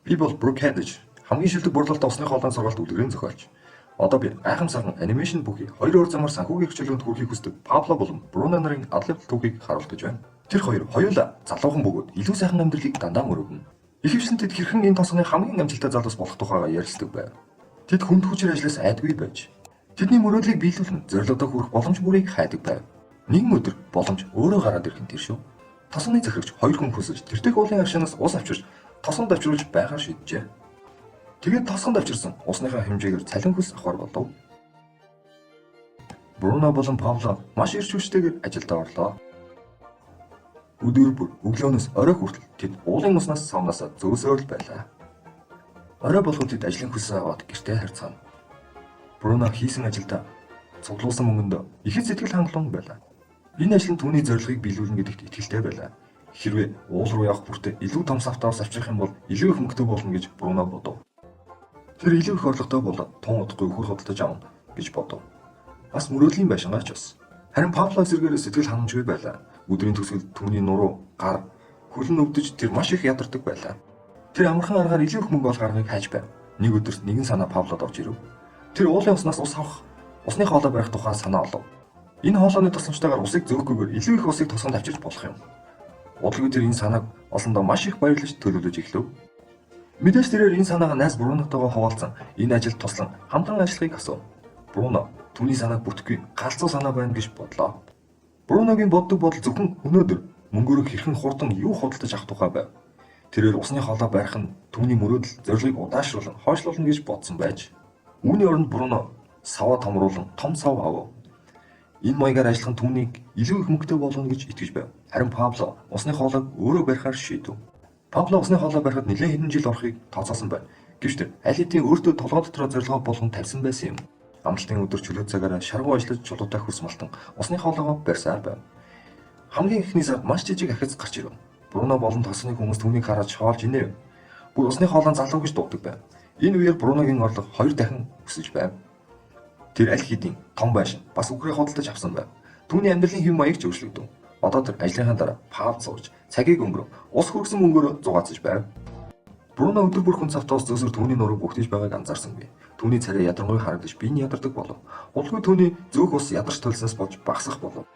Би бол Brooke Hadage, хамгийн шилдэг борлуулалт усны хоолойн сургалт үлгэрийн зохиолч. Одоо би гайхамсайхан анимашн бүхий хоёр өөр замаар санхүүгийн эрх чөлөөнд хүрэхийг хүсдэг Пабло болон Бруно нарын адал явдал түүхийг харуулах гэж байна. Тэр хоёр хоёулаа залуухан бөгөөд илүү сайхан амьдралыг дандаа мөрөөднө. Ихэвчлэн тэд хэрхэн энэ тосгоны хамгийн амжилттай залуус болох тухайгаа ярилцдаг байв. Тэд хүнд хүчээр ажлаас айдгүй байж тэдний мөрөөдлийг биелүүлэн зорилгодоо хүрэх боломж бүрийг хайдаг байв. Нэгэн өдөр боломж өөрөө гараад ирэх нь тэр шүү. Тосгоны захирагч хоёр хүн хүсэж тэртэх уулын агшаанаас ус авчирч тосгонд авчруулж байгаар шийджээ. Тэгээд тосгонд авчирсан усныхаа хэмжээгээр цалин хөлс авахар болов. Бруно болон Пабло маш эрч хүчтэйгээр ажилдаа орлоо. Өдөр бүр өглөөнөөс орой хүртэл тэд уулын уснаас савнаасаа зөөсөөр л байлаа. Орой болгон тэд ажлын хөлсөө аваад гэртээ харьцаана. Бруно хийсэн ажилдаа цуглуулсан мөнгөнд ихэд сэтгэл хангалуун байлаа. Энэ ажил нь түүний зорилгыг биелүүлнэ гэдэгт итгэлтэй байлаа. Хэрвээ уул руу явах бүртээ илүү том савтай ус авчрах юм бол илүү их мөнгөтэй болно гэж Бруно бодов. Тэр илүү их орлоготой болоод тун удахгүй үхэр худалдаж авна гэж бодов. Бас мөрөөдлийн байшингаа ч бас. Харин Пабло эсрэгээр сэтгэл ханамжгүй байлаа. Өдрийн төгсгөлд түүний нуруу, гар, хөл нь өвдөж тэр маш их ядардаг байлаа. Тэр амархан аргаар илүү их мөнгө олох аргыг хайж байв. Нэг өдөр нэгэн санаа Паблод орж ирэв. Тэр уулын уснаас ус авах, усны хоолой барих тухай санаа олов. Энэ хоолойны тусламжтайгаар усыг зөөхгүйгээр илүү их усыг тосгонд авчирч болох юм. Удалгүй тэр энэ санааг олондоо маш их баярлаж төлөвлөж эхлэв. Мэдээж тэрээр энэ санаагаа найз Брунотойгоо хуваалцан энэ ажилд туслан хамтран ажиллахыг асуув. Бруно түүний санааг бүтэхгүй галзуу санаа байна гэж бодлоо. Бруногийн боддог бодол зөвхөн өнөөдөр мөнгөөрөө хэрхэн хурдан юу худалдаж авах тухай байв. Тэрээр усны хоолой барих нь түүний мөрөөдөл зорилгыг удаашруулан хойшлуулна гэж бодсон байж. Үүний оронд Бруно саваа томруулан том сав авав. Энэ маягаар ажиллах нь түүнийг илүү их мөнгөтэй болгоно гэж итгэж байв. Харин Пабло усны хоолойг өөрөө барихаар шийдэв. Пабло усны хоолой барихад нэлээн хэдэн жил орохыг тооцоолсон байна. Гэвч тэр аль хэдийн өөртөө толгой дотроо зорилгоо болгон тавьсан байсан юм. Амралтын өдөр чөлөө цагаараа шаргуу ажиллаж чулуутай хөрс малтан усны хоолойгоо барьсаар байв. Хамгийн эхний сард маш жижиг ахиц гарч ирэв. Бруно болон тосгоны хүмүүс түүнийг хараад шоолж инээв. Бүр усны хоолойн залуу гэж дуудаг байв. Энэ үеэр Бруногийн орлого 2 дахин өсөж байв. Тэр аль хэдийн том байшин бас үхрээ худалдаж авсан байв. Түүний амьдралын хэв маяг ч өөрчлөгдөв. Одоо тэр ажлынхаа дараа паб сууж цагийг өнгөрөв. Ус хөргсөн мөнгөөрөө зугаацаж байв. Бруно өдөр бүр хүн цавтаа ус зөөсөр түүний нурууг бүхтэж байгааг анзаарсангүй. Түүний царай ядаргуй харагдаж бие нь ядардаг болов. Удалгүй түүний зөөх ус ядарч толсноос болж багасах болов.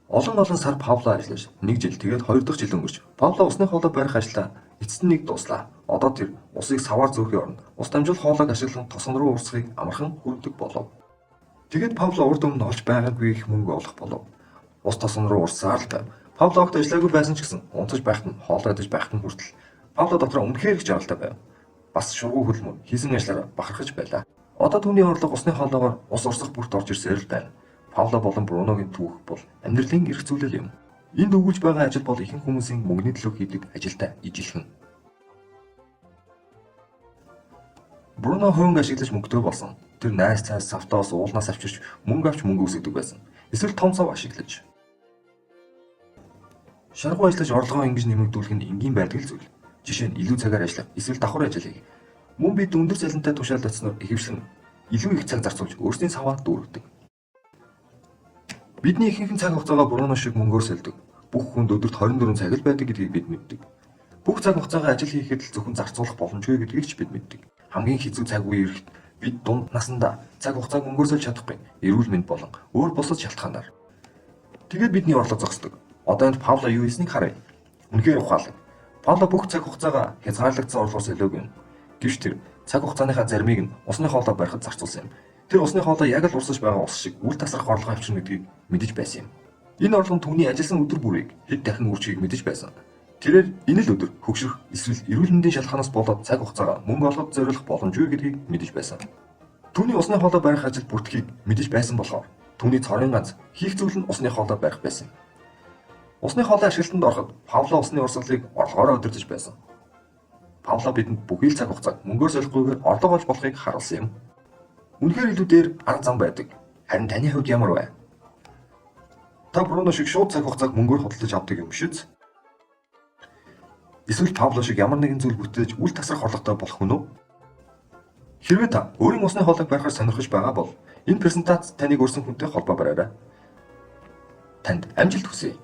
Олон олон сар Пабло ажиллаж нэг жил тэгээд хоёр дахь жил өнгөрч Пабло усны хоолой барих ажлаа эцэст нь нэг дууслаа. Одоо тэр усыг саваар зөөхийн оронд ус дамжуулах хоолойг ашиглан тосон руу урсахыг амархан хүргэдэг болов. Тэгээд Пабло урд өмнө олж байгаагүй их мөнгө олох болов. Ус тосон руу урсаар л байв. Пабло огт ажиллаагүй байсан ч гэсэн унтаж байхад нь хоолой идэж байхад нь хүртэл Пабло дотроо үнэхээр их жаргалтай байв. Бас шургуу хөлмөр хийсэн ажлаараа бахархаж байлаа. Одоо түүний орлого усны хоолоогоор ус урсах бүрт орж ирсээр л байна. Пабло болон Бруногийн түүх бол амьдралын эрх зүйлэл юм. Энд өгүүлж байгаа ажил бол ихэнх хүмүүсийн мөнгөний төлөө хийдэг ажилтай ижилхэн. Бруно хувинг ашиглаж мөнгөтэй болсон. Тэр найз цайз савтаас уулнаас авчирч мөнгө авч мөнгө өсгөдөг байсан. Эсвэл том сав ашиглаж. Шаргуу ажиллаж орлогоо ингэж нэмэгдүүлэх нь энгийн байдаг л зүйл. Жишээ нь илүү цагаар ажиллах, эсвэл давхар ажил хийх. Мөн бид өндөр цалинтай тушаалд очсноор ихэвчлэн илүү их цаг зарцуулж өөрсдийн саваа дүүргэдэг. Бидний ихэнх цаг хугацаагаа Бруно шиг мөнгөөр сольдог. Бүх хүнд өдөрт 24 цаг л байдаг гэдгийг бид мэддэг. Бүх цаг хугацаагаа ажил хийхэд л зөвхөн зарцуулах боломжгүй гэдгийг ч бид мэддэг. Хамгийн хэцүү цаг үе ирэхэд бид дунд насандаа цаг хугацааг мөнгөөр сольж чадахгүй эрүүл мэнд болон өөр бусад шалтгаанаар. Тэгээд бидний орлого зогсдог. Одоо энд Пабло юу хийснийг харъя. Үнэхээр ухаалаг. Пабло бүх цаг хугацаагаа хязгаарлагдсан орлогоор солиогүй юм. Гэвч тэр цаг хугацааныхаа заримыг нь усны хоолой барихад зарцуулсан юм. Тэр усны хоолой яг л урсаж байгаа ус шиг үл тасрах орлогоо авчирна гэдгийг мэдэж байсан юм. Энэ орлого нь түүний ажилласан өдөр бүрийг хэд дахин үржихийг мэдэж байсан. Тэрээр энэ л өдөр хөгшрөх эсвэл эрүүл мэндийн шалтгаанаас болоод цаг хугацаагаа мөнгө олоход зориулах боломжгүй гэдгийг мэдэж байсан. Түүний усны хоолой барих ажил бүртгэхийг мэдэж байсан болохоор түүний цорын ганц хийх зүйл нь усны хоолой барих байсан юм. Усны хоолой ашиглалтанд ороход Пабло усны урсгалыг орлогоороо удирдах байсан. Пабло бидэнд бүхий л цаг хугацааг мөнгөөр солихгүйгээр орлого олж болохыг харуулсан юм. Үнэхээр илүү дээр арга зам байдаг. Харин таны хувьд ямар вэ? Та Бруно шиг шууд цаг хугацааг мөнгөөр худалдаж авдаг юм биш үү? Эсвэл Пабло шиг ямар нэгэн зүйл бүтээж үл тасрах орлоготой болох хүн үү? Хэрвээ та өөрийн усны хоолойг барихаар сонирхож байгаа бол энэ презентац таныг өрсөн хүнтэй холбоо бариарай. Танд амжилт хүсье.